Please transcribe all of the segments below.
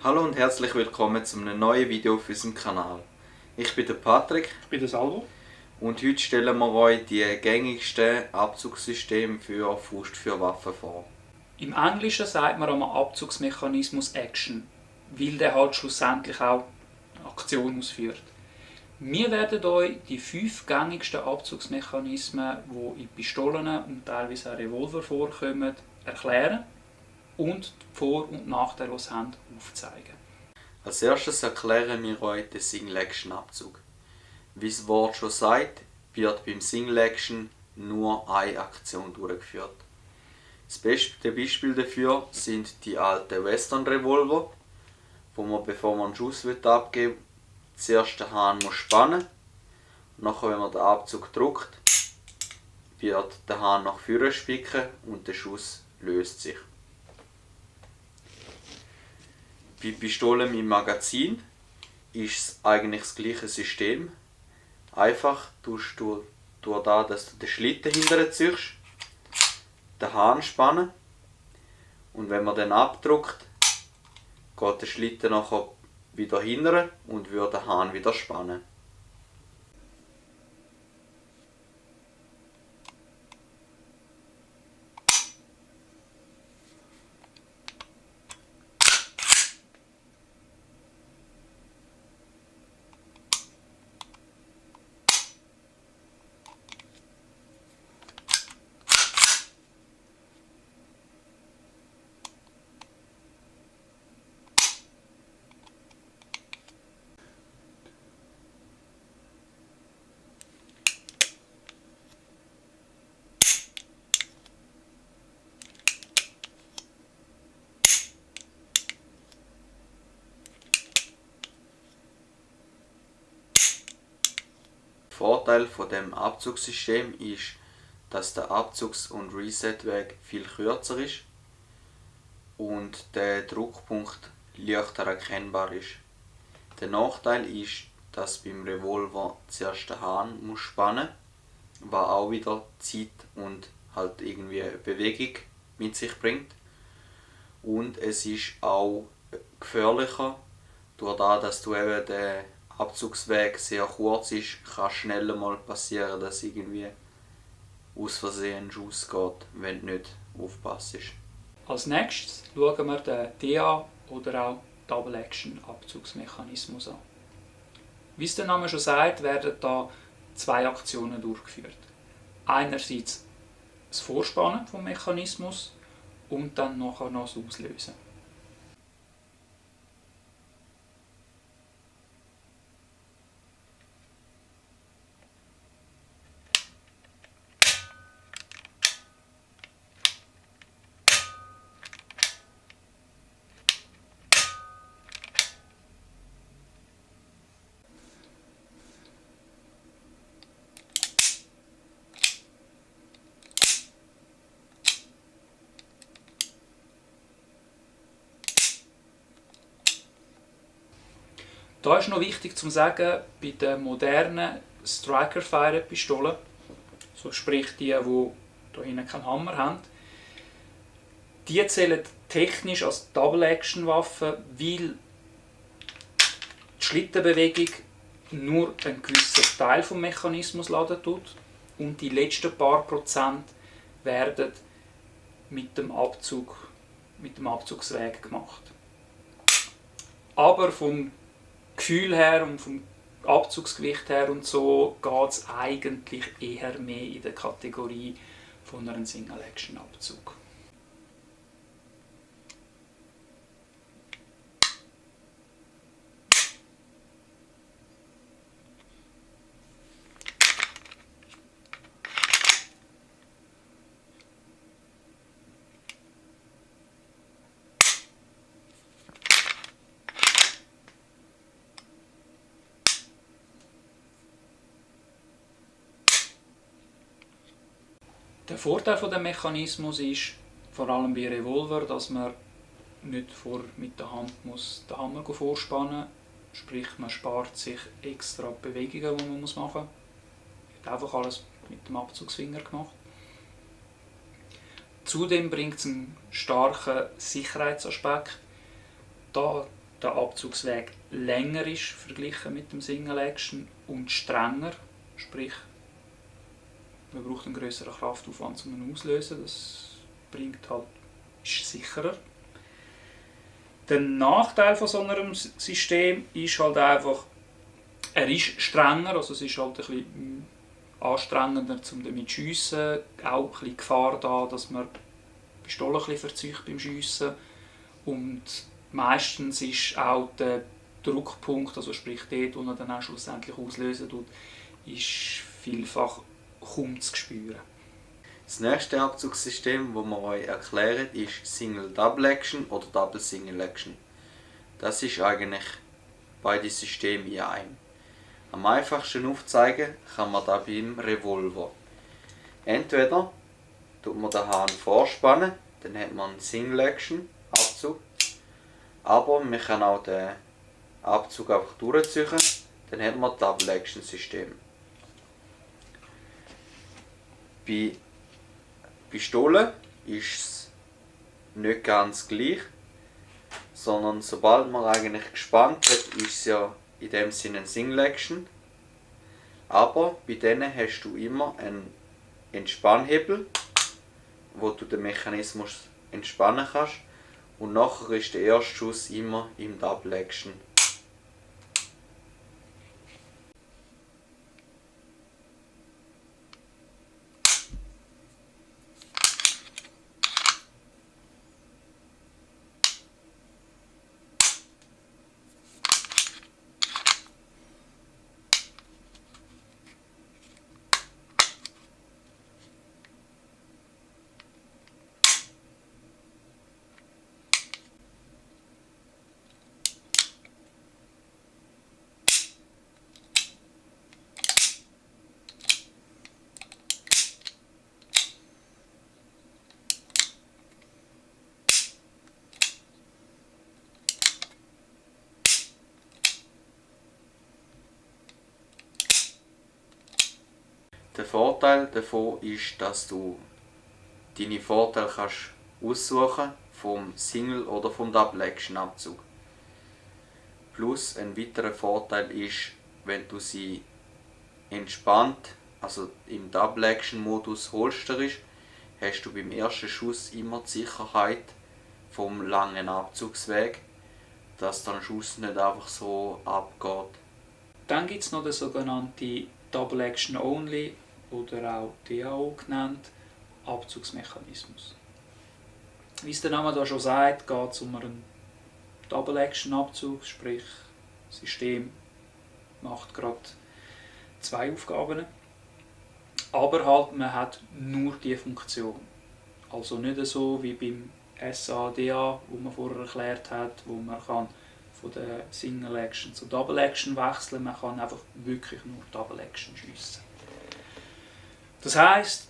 Hallo und herzlich willkommen zu einem neuen Video auf unserem Kanal. Ich bin der Patrick. Ich bin der Salvo. Und heute stellen wir euch die gängigsten Abzugssysteme für Faust für Waffen vor. Im Englischen sagt man am Abzugsmechanismus Action, weil der halt schlussendlich auch Aktion ausführt. Wir werden euch die 5 gängigsten Abzugsmechanismen, die in Pistolen und teilweise auch Revolver vorkommen, erklären und die Vor- und Nachteile, die sie haben, aufzeigen. Als erstes erklären wir euch den Single-Action-Abzug. Wie das Wort schon sagt, wird beim Single-Action nur eine Aktion durchgeführt. Das beste Beispiel dafür sind die alten Western-Revolver, wo man, bevor man einen Schuss abgeben will, zuerst den Hahn spannen muss. Nachher, wenn man den Abzug drückt, wird der Hahn nach vorne spicken und der Schuss löst sich. Bei Pistolen im Magazin ist es eigentlich das gleiche System. Einfach tust du durch das, dass du den Schlitten hinterher ziehst, den Hahn spannen und wenn man den abdruckt, geht der Schlitten nachher wieder hinterher und wird den Hahn wieder spannen. Der Vorteil von dem Abzugssystem ist, dass der Abzugs- und Resetweg viel kürzer ist und der Druckpunkt leichter erkennbar ist. Der Nachteil ist, dass beim Revolver zuerst der Hahn spannen muss, was auch wieder Zeit und halt irgendwie Bewegung mit sich bringt. Und es ist auch gefährlicher, durch das, dass du eben den Abzugsweg sehr kurz ist, kann schneller mal passieren, dass irgendwie aus Versehen ein Schuss geht, wenn du nicht aufpasst. Als nächstes schauen wir den DA oder auch Double Action Abzugsmechanismus an. Wie es der Name schon sagt, werden da 2 Aktionen durchgeführt. Einerseits das Vorspannen vom Mechanismus und dann nachher noch das Auslösen. Da ist noch wichtig zu sagen, bei den modernen Striker-Fire-Pistolen, so sprich die hier hinten keinen Hammer haben, die zählen technisch als Double-Action-Waffe, weil die Schlittenbewegung nur einen gewissen Teil des Mechanismus laden tut und die letzten paar Prozent werden mit dem Abzugsweg gemacht. Aber vom Gefühl her und vom Abzugsgewicht her und so geht es eigentlich eher mehr in der Kategorie von einem Single-Action-Abzug. Der Vorteil von dem Mechanismus ist, vor allem bei Revolver, dass man nicht mit der Hand den Hammer vorspannen muss. Sprich, man spart sich extra Bewegungen, die man machen muss. Wird einfach alles mit dem Abzugsfinger gemacht. Zudem bringt es einen starken Sicherheitsaspekt, da der Abzugsweg länger ist verglichen mit dem Single Action und strenger, sprich man braucht einen grösseren Kraftaufwand, um ihn auszulösen. Das ist sicherer. Der Nachteil von so einem System ist halt einfach, er ist strenger, also es ist halt ein bisschen anstrengender, um damit zu schiessen. Auch ein bisschen Gefahr da, dass man die Pistole ein bisschen verzieht beim Schiessen. Und meistens ist auch der Druckpunkt, also sprich dort, wo er dann auch schlussendlich auslösen tut, ist vielfach kaum zu spüren. Das nächste Abzugssystem, das wir euch erklären, ist Single Double Action oder Double Single Action. Das ist eigentlich beide Systeme in einem. Am einfachsten aufzeigen kann man das beim Revolver. Entweder tut man den Hahn vorspannen, dann hat man einen Single Action Abzug. Aber man kann auch den Abzug einfach durchziehen, dann hat man ein Double Action System. Bei Pistolen ist es nicht ganz gleich, sondern sobald man eigentlich gespannt hat, ist es ja in dem Sinne ein Single Action. Aber bei denen hast du immer einen Entspannhebel, wo du den Mechanismus entspannen kannst, und nachher ist der erste Schuss immer im Double Action. Der Vorteil davon ist, dass du deine Vorteile kannst aussuchen vom Single oder vom Double Action Abzug. Plus ein weiterer Vorteil ist, wenn du sie entspannt, also im Double Action Modus holsterst, hast du beim ersten Schuss immer die Sicherheit vom langen Abzugsweg, dass der Schuss nicht einfach so abgeht. Dann gibt es noch den sogenannten Double Action Only oder auch DAO genannt Abzugsmechanismus. Wie es der Name da schon sagt, geht es um einen Double Action Abzug, sprich das System macht gerade zwei Aufgaben, aber halt man hat nur die Funktion. Also nicht so wie beim SADA, wo man vorher erklärt hat, wo man kann von der Single Action zu Double Action wechseln, man kann einfach wirklich nur Double Action schiessen. Das heisst,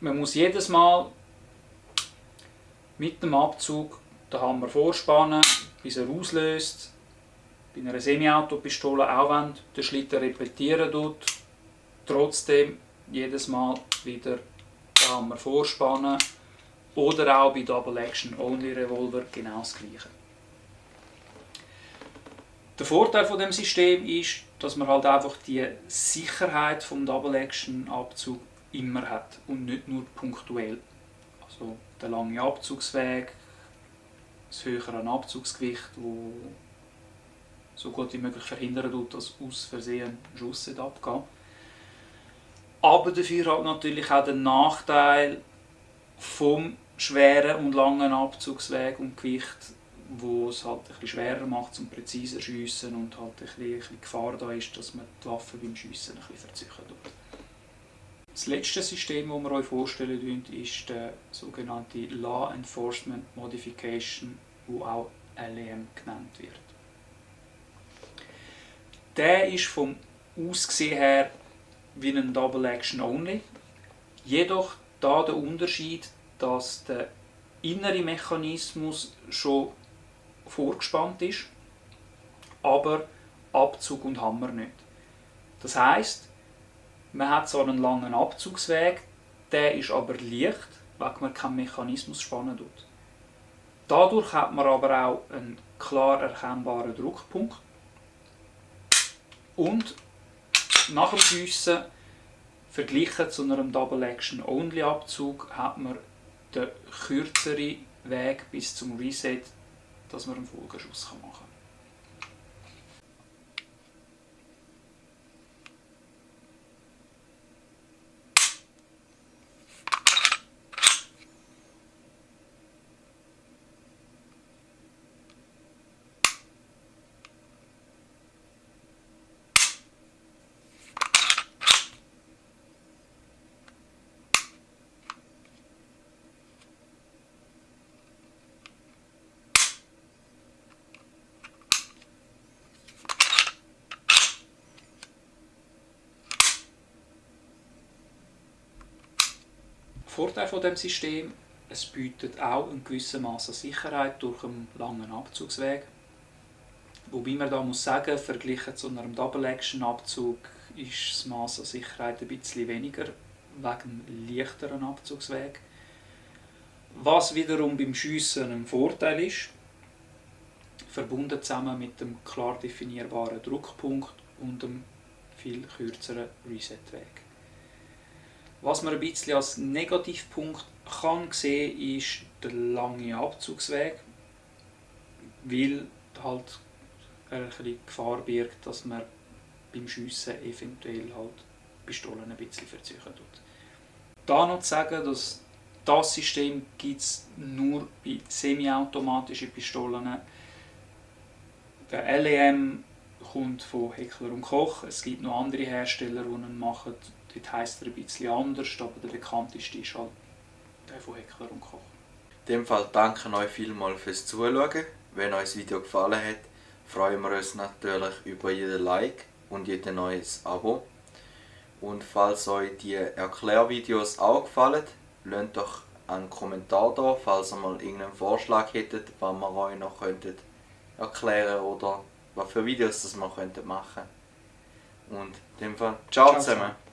man muss jedes Mal mit dem Abzug den Hammer vorspannen, bis er auslöst. Bei einer Semi-Auto-Pistole, auch wenn der Schlitten repetieren tut, trotzdem jedes Mal wieder den Hammer vorspannen. Oder auch bei Double Action Only Revolver genau das Gleiche. Der Vorteil von dem System ist, dass man halt einfach die Sicherheit vom Double Action Abzug immer hat und nicht nur punktuell. Also der lange Abzugsweg, das höhere Abzugsgewicht, wo so gut wie möglich verhindern tut, dass aus Versehen ein Schuss abgeht. Aber dafür hat natürlich auch den Nachteil vom schweren und langen Abzugsweg und Gewicht, wo es halt ein bisschen schwerer macht zum präziser schiessen und halt ein bisschen Gefahr da ist, dass man die Waffe beim Schiessen ein bisschen verziehen tut. Das letzte System, das wir euch vorstellen, ist der sogenannte Law Enforcement Modification, wo auch LEM genannt wird. Der ist vom Aussehen her wie ein Double Action Only. Jedoch da der Unterschied, dass der innere Mechanismus schon vorgespannt ist, aber Abzug und Hammer nicht. Das heisst, man hat so einen langen Abzugsweg, der ist aber leicht, weil man keinen Mechanismus spannen tut. Dadurch hat man aber auch einen klar erkennbaren Druckpunkt. Und nach dem Schiessen, verglichen zu einem Double-Action-Only-Abzug, hat man den kürzeren Weg bis zum Reset, dass man einen Folgeschuss machen kann. Vorteil von dem System: Es bietet auch ein gewisses Maß an Sicherheit durch einen langen Abzugsweg. Wobei man da muss sagen, verglichen zu einem Double-Action-Abzug ist das Maß an Sicherheit ein bisschen weniger, wegen einem leichteren Abzugsweg. Was wiederum beim Schiessen ein Vorteil ist, verbunden zusammen mit dem klar definierbaren Druckpunkt und dem viel kürzeren Reset-Weg. Was man ein bisschen als Negativpunkt kann sehen, ist der lange Abzugsweg, weil halt eine Gefahr birgt, dass man beim Schiessen eventuell halt die Pistolen ein bisschen verzögern tut. Da noch zu sagen, dass das System gibt es nur bei semiautomatischen Pistolen. Der LEM kommt von Heckler & Koch. Es gibt noch andere Hersteller, die ihn machen. Dort heisst er ein bisschen anders, aber der bekannteste ist halt der von Heckler & Koch. In dem Fall danke euch vielmals fürs Zuschauen. Wenn euch das Video gefallen hat, freuen wir uns natürlich über jeden Like und jeden neues Abo. Und falls euch die Erklärvideos auch gefallen, lasst doch einen Kommentar da, falls ihr mal irgendeinen Vorschlag hättet, was wir euch noch erklären könnten oder was für Videos das wir machen könnten. Und in dem Fall, ciao zusammen!